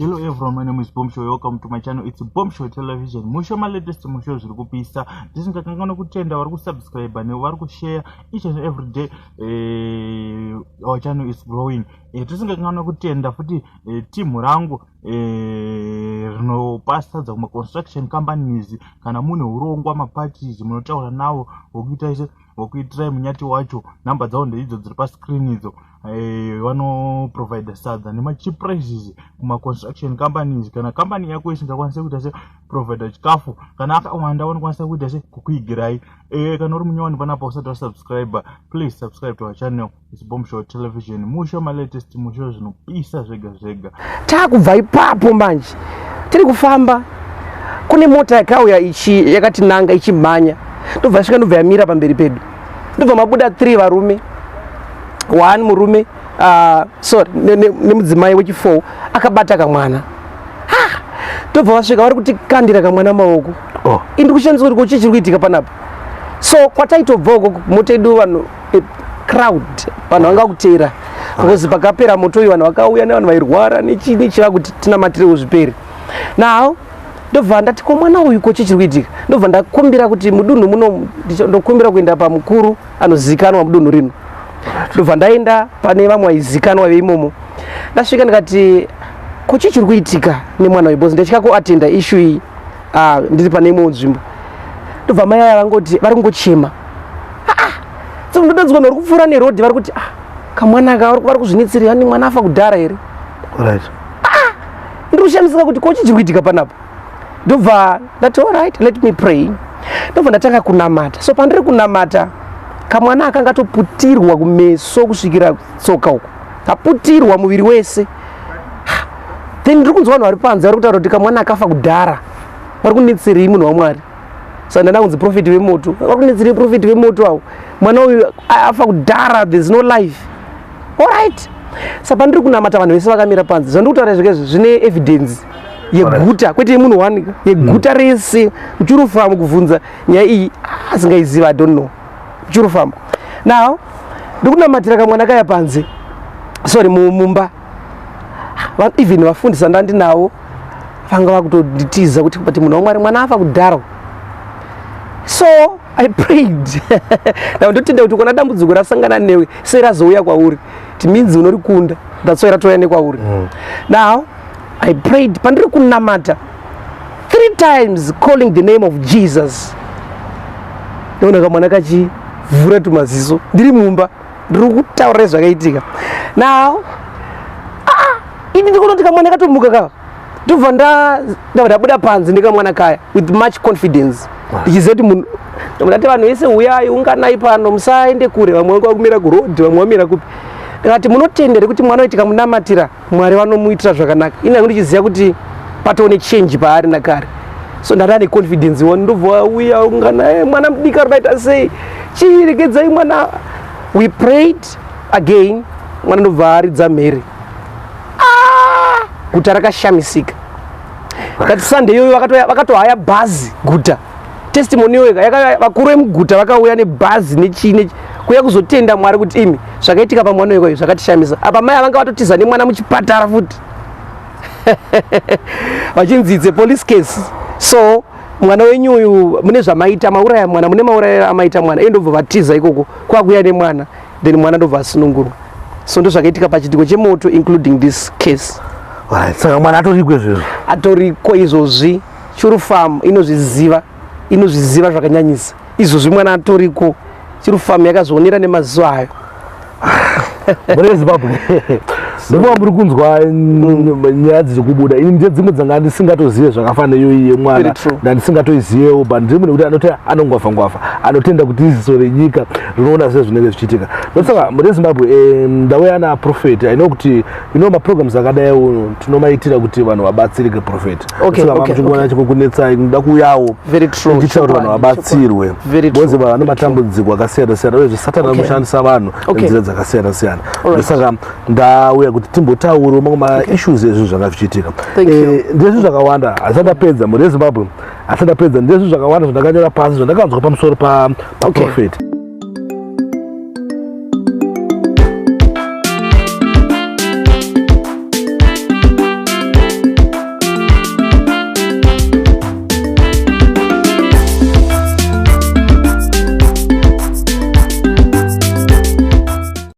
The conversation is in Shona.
Hello everyone, my name is Bomb Show. Welcome to my channel. It's Bomb Show Television. Musho ma latest musho zviri kupisa. Tisingakanganwa kutenda vari kusubscribe nevari kushare each and every day. Our channel is growing. Tisingakanganwa kutenda futi team rangu rinopa sadza kuma construction companies kana mune urongwa maparties munotaura navo wokuita ise wokuitirai munyati wacho. Namba dzavo ndeidzo dziri pascreen idzo. Vanoprovide sadza nemacheap prices kumaconstruction companies. Kana company yako isingakwanisi kuita se provide chikafu kana akawanda, vanokwanisa kuita se kukuigirai. Kana uri munyowani panapa usati wasubscribe, please subscribe to our channel. It's Bomb Show Television. Musho malatest musho zvinopisa zvega zvega. Taakubva ipapo manje tiri kufamba, kune mota yakauya ichi yakatinanga ichimhanya, ndobva svika, ndobva yamira pamberi pedu, ndobva mabuda 3 varume, one murume, sorry, nemudzimai wechi4 akabata kamwana. Ah, ndobva vasvika vari kutikandira kamwana maoko. Oh. Indi kushandiswa kuti kochii chiri kuitika panapa? So kwataitobva uko mota yedu, vanhu, crowd, vanhu vanga kuteera because pakapera moto uyu vanhu vakauya nevanhu vairwara nechii nechiva kuti tinamatirewo zviperi. Now ndobva ndati, ko mwana uyu, ko chii chiri kuitika? Ndobva ndakumbira kuti mudunhu muno ndokumbira kuenda pamukuru anozikanwa mudunhu rino. Ndobva ndaenda pane vamwe vaizikanwa veimomo. Ndasvika ndikati, ko chii chiri kuitika nemwana uyu? Because ndachika kuatenda issue iyi, ndiri pane imwewo nzvimbo. Ndobva mai aya vangoti vari kungochema. Ah, so ndodonzwa vanhu vari kupfuura nerodhi vari kuti, ah, kamwana aka vari kuzvinetsera ani, mwana afa kudhara here? Ndiri kushamisika kuti ko chii chiri kuitika panapa? Ndobva ndati, alright, let me pray. Ndobva ndatanga kunamata. So pandiri kunamata, kamwana akanga atoputirwa kumeso kusvikira tsoka uko, kaputirwa muviri wese. Then ndiri kunzwa vanhu vari panze vari kutaura kuti kamwana akafa kudhara, vari kunetserei munhu waMwari? Saka ndanda kunzi prophet vemoto, vari kunetserei prophet vemoto avo? Mwana uyu afa kudhara, there's no life. Alright, saka pandiri kunamata, vanhu vese vakamira panze. Zvandiri kutaura izvi zvine evidence yeguta, kwete yemunhu one, yeguta rese. Muchirufamu kubvunza nyaya iyi asingaiziva, I don't know. Muchirufamu now ndiri kunamatira kamwana kaya panze, sorry, mumba. Even vafundisi ndandinavo vanga vakutonditiza kuti, but munhu waMwari, mwana afa kudhara. So I prayed. Now ndotenda kuti ukona dambudziko rasangana newe serazouya kwauri, it means unorikunda. That's why ratouya nekwauri. Now I prayed. Pandiri kunamata three times, calling the name of Jesus, ndoona kamwana kachivhura tumaziso. Ndiri mumba, ndiri kutaura zvakaitika. Now, ah, ini ndikuona kuti kamwana katomuka ka. Ndobva ndabva ndabuda panze nekamwana kaya with much confidence, ndichiziva kuti munhu. Ndati, vanhu vese uyai, unganai pano, musaende kure. Vamwe vanga vakumira kurodhi, vamwe vamira kupi. Ndikati, munotendere kuti mwana uyu tikamunamatira, Mwari vanomuitira zvakanaka? Ini hangu ndichiziva kuti patoo nechange paari nakare. So ndada neconfidence wani. Ndobva wauya ungana, mwana mudiki ari kuita sei? Chiregedzai mwana. We prayed again, mwana ndobva aridza mhere. Ah! Guta rakashamisika. Kati Sunday iyoyo vakatohaya bhazi guta. Testimony iyoyo vakuru vemuguta vakauya nebhazi nechii nechi kuuya kuzotenda Mwari kuti imi zvakaitika pamwana uyu zvakatishamisa. Apa mai avanga vatotiza nemwana muchipatara futi vachinzi it's a police case, so mwana wenyu uyu mune zvamaita, mauraya mwana, mune maurayiro amaita mwana iye. Ndobva vatiza ikoko kwakuya nemwana, then mwana ndobva asunungurwa. So ndo zvakaitika pachitiko chemoto, including this case. Alright, saka mwana atoriko izvezvo? Atoriko izvozvi. Churu Farm inozviziva, inozviziva zvakanyanyisa. Izvozvi mwana atoriko. Churu Farm yakazvionera nemaziso ayo. Mune Zimbabwe ndova muri kunzwa nyaya dziri kubuda. Ini ndedzimwe dzanga ndisingatozive zvakafanana iyoyi yemwana. Very true. Ndandisingatoizivewo, but ndiri munhu kuti anoti anongwafa ngwafa, anotenda kuti iziso renyika rinoona sezvinenge zvichiitika. Ndosaka mune Zimbabwe, ndauya naprophet. I know kuti maprograms akadai tinomaitira kuti vanhu vabatsirike, prophet. Saka muchikuona chikukunetsai, ndoda kuuyawo Very true. ndichitira kuti vanhu Chokwadi, vabatsirwe chokwadi. Very true. because vanhu vane matambudziko akasiyana siyana, uyezve Satani anoshandisa vanhu nenzira dzakasiyana siyana. Ndosaka ndauya kuti timbotaurawo mamwe maissues ezvinhu zvanga zvichiitika. Thank you. Ndezvinhu zvakawanda, hasati ndapedza. Mhuri yeZimbabwe, hasati ndapedza. Ndezvinhu zvakawanda zvandakanyora pasi, zvandakanzwa pamusoro paprofeti.